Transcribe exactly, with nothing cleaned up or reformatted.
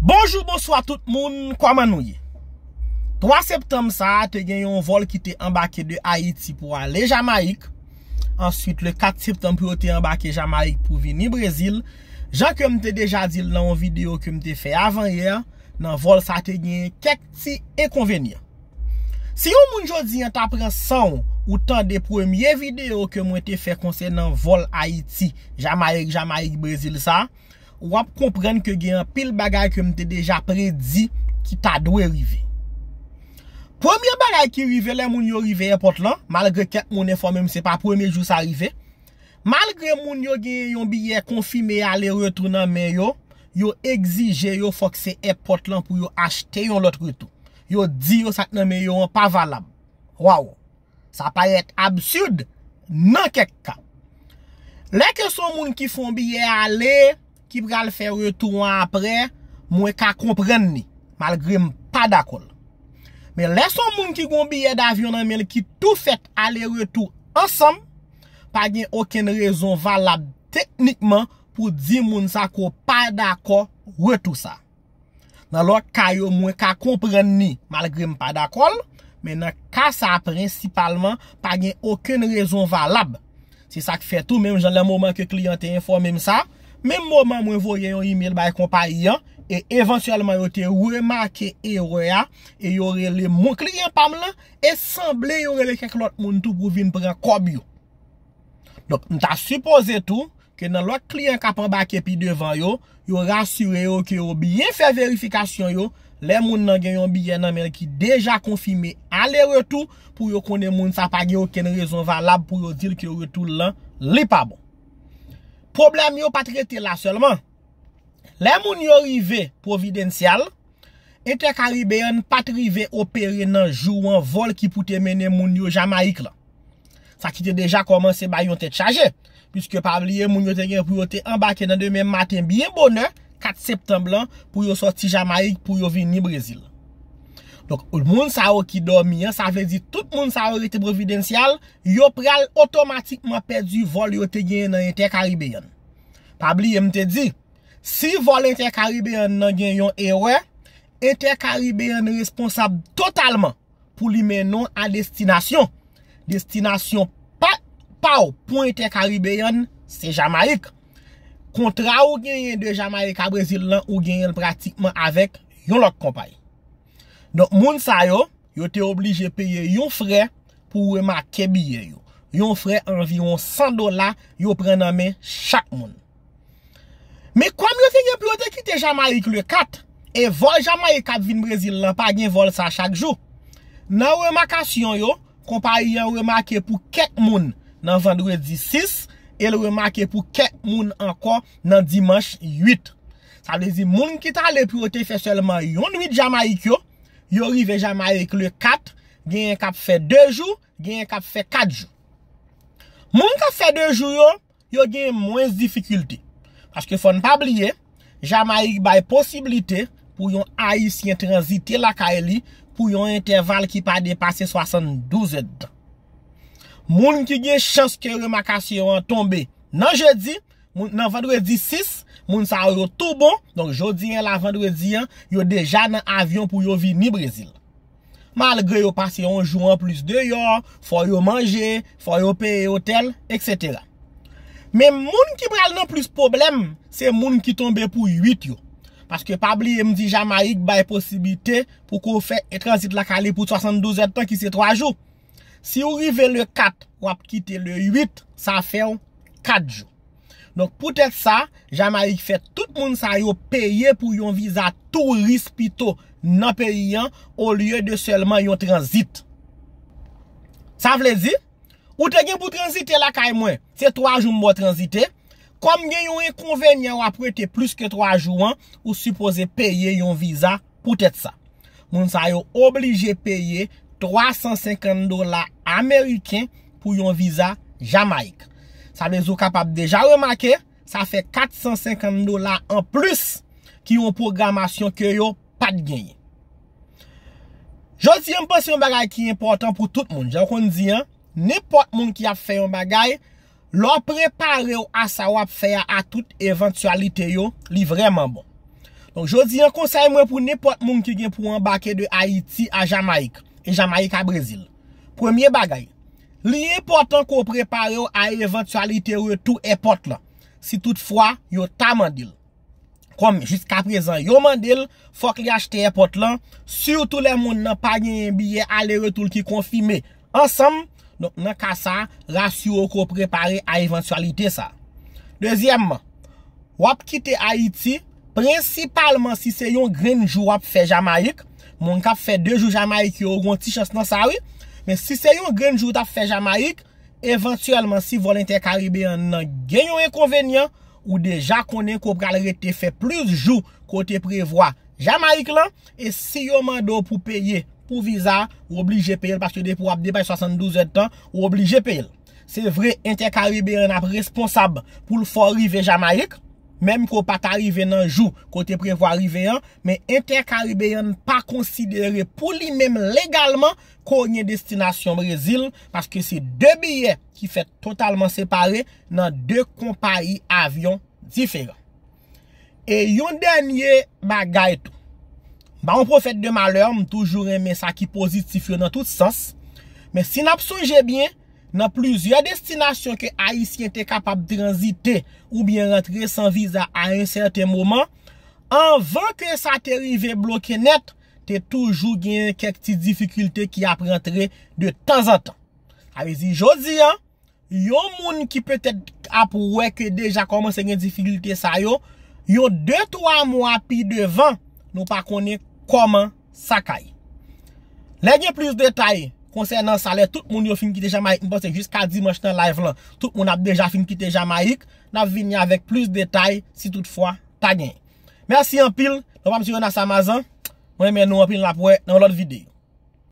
Bonjou, bonswa tout moun, kòman nou ye? Twa septanm sa a, te gen yon vòl ki te anbake de Ayiti pou ale Jamayik. Answit, le kat septanm, pou yo te anbake Jamayik pou vini Brezil. Jan ke m te deja di l nan yon videyo ke m te fè avan yè, nan vòl sa te gen kèk ti enkonvenyan. Si yon moun jodi an ta pran san w, ou tande premye videyo ke mwen te fè konsènan vòl Ayiti, Jamayik, Jamayik, Brezil sa, w ap konprann ke gen anpil bagay ke m te deja predi ki ta dwe rive. Premye bagay ki rive lè moun yo rive èpòt lan, malgre kèk moun enfòme m se pa premye jou sa rive, malgre moun yo gen yon biyè konfime ale retou nan men yo, yo egzije yo fòk se èpòt lan pou yo achte yon lòt retou. Yo di yo sa k nan men yo an pa valab. Waw! Sa parèt absid nan kèk ka. Lè ke se yon moun ki fè yon biyè ale, ki pral fè retou an apre, mwen ka konprann li, malgre m pa dakò l. Men lè se yon moun ki gen yon biyè davyon nan men l ki tou fèt ale retou ansanm, pa gen okenn rezon valab teknikman pou di moun sa ke w pa dakò retou sa. Nan lòt ka yo, mwen ka konprann li, malgre m pa dakò l, men nan ka sa a prensipalman, pa gen okenn rezon valab. Se sa k fè tou, menm jan lè moman ke kliyan te enfòme m sa, menm moman mwen voye yon imèl bay konpayi an, e evantyèlman yo te remake erè a, e yo rele moun kliyan pa m lan, e sanble yo rele kèk lòt moun tou pou vin pran kòb yo. Donk, m ta sipoze tou ke nan lòt kliyan k ap anbake pi devan yo, yo rasire yo ke yo byen fè verifikasyon yo, lè moun nan gen yon biyè nan men l ki deja konfime ale retou, pou yo konnen moun sa pa gen okenn rezon valab pou yo di l ke retou l lan, li pa bon. Pwoblèm yo pa t rete la sèlman. Lè moun yo rive Providencial, Intercaribbean pa t rive opere nan jou an vòl ki pou te mennen moun yo Jamayik lan. Sa ki te deja kòmanse bay yon tèt chaje, piske pa bliye moun yo te gen pou yo te anbake nan demen maten byen bonè, kat septanm lan, pou yo sòti Jamayik pou yo vini Brezil. Donk, moun sa yo ki dòmi an, sa vle di tout moun sa yo rete Providencial, yo pral otomatikman pèdi vòl yo te genyen nan Intercaribbean. Pa bliye m te di, si vòl Intercaribbean nan gen yon erè, Intercaribbean responsab totalman pou li mennen w a destinasyon. Destinasyon pa, pa w pou Intercaribbean, se Jamayik. Kontra ou genyen de Jamayik a Brezil lan, ou genyen l pratikman avèk yon lòt konpayi. Donk, moun sa yo, yo te oblije peye yon frè pou remake biyè yo. Yon frè anviwon san dola yo pran nan men chak moun. Men kòm yo te gen pou yo te kite Jamayik le kat, e vòl Jamayik k ap vin Brezil lan pa gen vòl sa chak jou. Nan remakasyon yo, konpayi an remake pou kèk moun nan vandredi sis, e l remake pou kèk moun ankò nan dimanch uit. Sa vle di moun ki t ale pou yo te fè sèlman yon nwit Jamayik yo, yo rive Jamayik le kat, genyen k ap fè de jou, genyen k ap fè kat jou. Moun k ap fè de jou yo, yo gen mwens difikilte. Paske fò n pa bliye, Jamayik bay posiblite pou yon Ayisyen tranzite lakay li pou yon entèval ki pa depase swasanndouz èdtan. Moun ki gen chans ke remakasyon an tonbe nan jedi, moun, nan vandredi sis, moun sa yo tou bon, donk jodi an la vandredi an, yo deja nan avyon pou yo vini Brezil. Malgre yo pase yon jou anplis deyò, fò yo manje, fò yo peye otèl, etsetera. Men moun ki pral nan plis pwoblèm, se moun ki tonbe pou uit yo. Paske pa bliye m di Jamayik bay posiblite pou ke w fè tranzit lakay li pou swasanndouz èdtan ki se twa jou. Si w rive le kat, w ap kite le uit, sa fè w kat jou. Donk, poutèt sa, Jamayik fè tout moun sa yo peye pou yon viza touris pito nan peyi an, olye de sèlman yon tranzit. Sa vle di, ou te gen pou tranzite lakay mwen, se twa jou m ba w tranzite. Kòm gen yon enkonvenyan w ap rete plis ke twa jou an, ou sipoze peye yon viza poutèt sa. Moun sa yo oblije peye twa san senkant dola ameriken pou yon viza Jamayik. Sa vle di w kapab deja remake, sa fè kat san senkant dola anplis ki yon pwogramasyon ke yo pa t genyen. Jodi a, m panse yon bagay ki enpòtan pou tout moun. Jan w konn di an, nenpòt moun ki ap fè yon bagay, lè w prepare w a sa w ap fè a, a tout evantyalite yo, li vrèman bon. Donk, jodi an, konsèy mwen pou nenpòt moun ki gen pou anbake de Ayiti a Jamayik, e Jamayik a Brezil. Premye bagay, li enpòtan ke w prepare w a evantyalite retou èpòt lan, si toutfwa yo ta mande l. Kòm jiskaprezan yo mande l, fòk li achte èpòt lan, sitou lè moun nan pa genyen biyè ale retou l ki konfime ansanm. Donk, nan ka sa a, rasire w ke w prepare a evantyalite sa a. Dezyèmman, w ap kite Ayiti, prensipalman si se yon grenn jou w ap fè Jamayik. Moun k ap fè de jou Jamayik yo, yo gen yon ti chans nan sa, wi. Men si se yon grenn jou w t ap fè Jamayik, evantyèlman, si vòl entèkaribeyan nan gen yon enkonvenyan, ou deja konnen ke w pral rete fè plis jou ke w te prevwa Jamayik lan, e si yo mande w pou peye pou viza, ou oblije peye l, paske depi w ap depase swasanndouz èdtan, ou oblije peye l. Se vre, entèkaribeyan ap responsab pou l fè w rive Jamayik, menm ke w pa ta rive nan jou ke w te prevwa rive an, men entèkaribeyan pa konsidere pou li menm legalman ke w gen destinasyon Brezil, paske se de biyè ki fèt totalman separe nan de konpayi avyon diferan. E yon dènye bagay tou. M pa yon pwofèt de malè, m toujou renmen sa ki pozitif yo nan tout sans. Men si n ap sonje byen, nan plizyè destinasyon ke Ayisyen te kapab tranzite oubyen rantre san viza a yon sèten moman, anvan ke sa te rive bloke nèt, te toujou gen kèk ti difikilte ki ap rantre de tanzantan. Sa vle di, jodi an, yon moun ki petèt ap wè ke deja kòmanse gen difikilte sa yo, yon de twa mwa pi devan, nou pa konnen kòman sa ka ye. Lè gen plis detay konsènan sa, lè tout moun yo fin kite Jamayik, m panse jiska dimanch nan live lan, tout moun ap deja fin kite Jamayik, n ap vini avèk plis detay si toutfwa ta genyen. Mèsi anpil, non pa m se Jonas Amazan, mwen renmen nou anpil, n ap wè nan yon lòt videyo.